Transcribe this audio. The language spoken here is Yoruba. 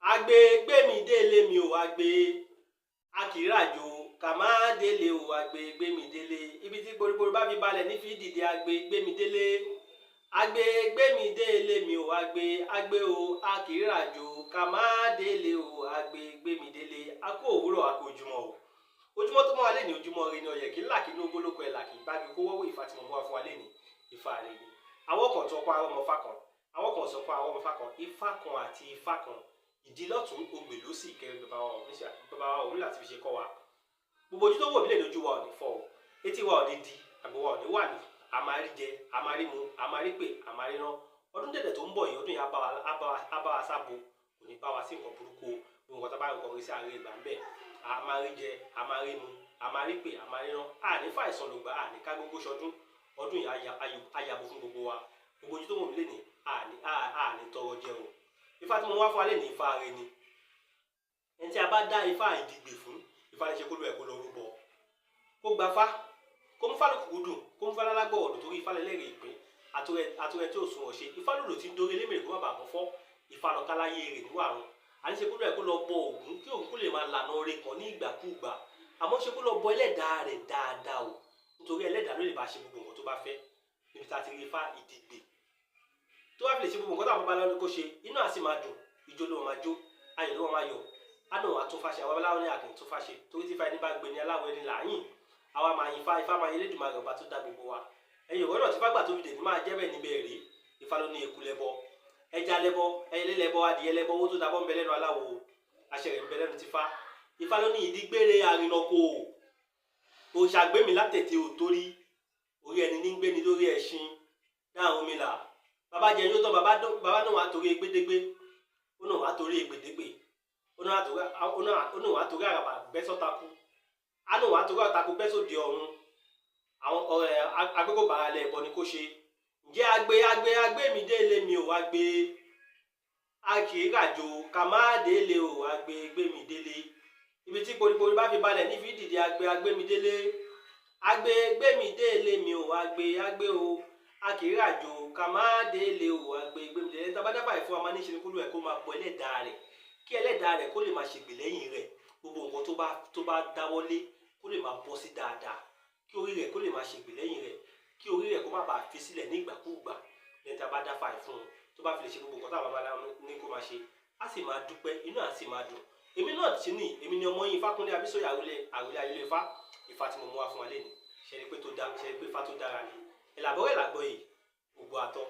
Agbe gbémi délé mi ò agbe, a kì í ràjò ká má délé ò agbe gbémi délé. Ibi tí poripori bá fi balẹ̀ ní fi dìde agbe gbémi délé. Agbe gbémi délé mi ò agbe, agbe o a kì í ràjò ká má délé o agbe gbémi délé. A kú òwúrọ̀, a kú ojúmọ́ o. Ojúmọ́ tó mọ́ wa lé ní ojúmọ́ ire ni ọ̀yẹ̀ kí ńlá kí inú ogólókò ẹ̀ là kì í bá mi kó wọ́wọ́ Ifá tí mo mú wá fún wa lé ní Ifá rẹ̀ ni. Àwọn kan tó pa àwọn ọmọ Ifá kan, àwọn kan sọ fún àwọn ọmọ Ifá kan, Ifá kan àti Ifá kan. Ìdí lọ́tún ogbè ló sì kẹrin bàbá wa òun láti fi ṣe kọ́ wa. Gbogbo ojú tó wò mílẹ̀ lójú wa ò ní fọ́ o, etí wa ò ní di, àgbo wa ò ní wà ní. A máa rí jẹ, a máa rí mu, a máa rí pè, a máa rí rán. Ọdún dẹ̀dẹ̀ tó ń bọ̀ yìí, ọdún yìí á bá wa sábo, kò ní bá wa sí nǹkan burúkú o. Gbogbo nǹkan tá a bá ń kọrin sí àárẹ̀ ìgbà ń bẹ̀. A máa rí jẹ, a máa rí mu, a máa rí pè, a máa rí rán. A ní fàìsàn ló gbà, a ní ká gbogbo ṣọdún. Ọdún yìí á yàbò fún gbogbo wa. Gbogbo ojú tó wò mílẹ̀ ní a ní tọrọ jẹ o. Ifá tí mo wá fún alẹ́ ní Ifá rẹ ni. Ẹni tí a bá dá Ifá ìdìgbè fún, Ifá ní ṣe kó ló ẹ̀ kó lọ rúbọ. Kó gba fá, kó mú fálùkù dùn, kó mú fálálágbọ̀ ọ̀dọ̀ torí Ifá lẹ́lẹ́rìí ìpín. Àtúrẹ tí ò sùn ọ̀ṣẹ́. Ifá lòdò tí ń dórí elémèrè kó má bàa bọ́ fọ́. Ifá lọ káláyé rẹ̀ níwà àrùn. À ní ṣe kó ló ẹ̀ kó lọ bọ Ògún kí Ògún kó lè máa lànà oore kan ní ìgbàkúùgbà. Àmọ́ ṣe kó lọ bọ ẹlẹ́dàá rẹ̀ dáadáa o. Nítorí ẹlẹ́dàá ló lè bá ṣe gbogbo nǹkan tó bá fẹ́. Níbi tá a ti rí Ifá ìdìgbè. Tó bá fi lè ṣe gbogbo nǹkan táwọn babaláwo ní kó ṣe, inú á sì máa dùn, ijó ló máa jó, ayọ̀ ló máa yọ̀. Á náà wàá tún fàṣẹ, àwọn babaláwo ní àkìn tún fàṣẹ. Torí tí Ifá ẹni bá gbé ní aláwọ̀ ẹni là yìn. Àwa máa yin Ifá, Ifá máa yin Elédùmarè ọba tó dá gbogbo wa. Ẹ̀yin òwúrọ̀ náà tí fágbà tó fi dè ní máa jẹ́ bẹ́ẹ̀ níbẹ̀ rí. Ifá ló ní eku lẹ́bọ, ẹja lẹ́bọ, ẹyẹlé lẹ́bọ, adìyẹ lẹ́bọ, owó tó dabọ́ ń bẹ lẹ́nu aláwo, àṣẹ rẹ̀ ń bẹ lẹ́nu Tifá. Ifá ló ní ìdígbére àrìnàkò, òòṣàgbémi látẹ̀tẹ̀ òtórí, orí ẹni ní gbéni lórí ẹṣin, dáhùn mi là. Bàbá jẹ yóò tán, bàbá náà wà torí egbédégbé, ó náà wà torí egbèdégbè, ó náà wà torí àràbà bẹ́sọ̀takú, á náà wà torí àtakú bẹ́sọ̀dì ọ̀run. Àwọn ọ̀rẹ́ agbékò bàrà lẹ̀ ẹ̀bọ ni kó ṣe. Ǹjẹ́ agbe agbe agbe mi délé mi ò agbe, a kì í ràjò ká má délé o agbe gbé mi délé. Ibi tí poripori bá fi balẹ̀ nífi dìde agbe agbe mi délé, agbe gbé mi délé mi ò agbe agbe o. A kì í ràjò ká má délé o agbe gbé mi délé. Tá bá dábàá ìfún wa máa ní ṣe ni kúlù ẹ̀ kó máa bọ ẹlẹ́dàá rẹ̀, kí ẹlẹ́dàá rẹ̀ kó lè máa ṣègbè lẹ́yìn rẹ̀. Gbogbo nǹkan tó bá dáwọ́lé kó lè máa bọ́ sí dáadáa, kí orí rẹ̀ kó lè máa ṣègbè lẹ́yìn rẹ̀, kí orí rẹ̀ kó má bàa fi sílẹ̀ ní ìgbàkúùgbà. Lẹ́yìn tá a bá dáfà ìfún un, tó bá fi lè ṣe gbogbo nǹkan táwọn babaláwo ní kó máa ṣe, á sì máa dúpẹ́, inú á sì máa dùn. Èmi náà ti ní, èmi ni ọmọ yín Ifákúnlé Abísóyè Àròlé Ayọ̀lé Ifá. Ifá tí mo mú wá fún wa lénìí, ṣe ni pé tó dá, ṣe ni pé Ifá tó dára ni. Ìlàbọ̀rẹ̀ làgbọ̀ yìí, gbogbo àtọ́.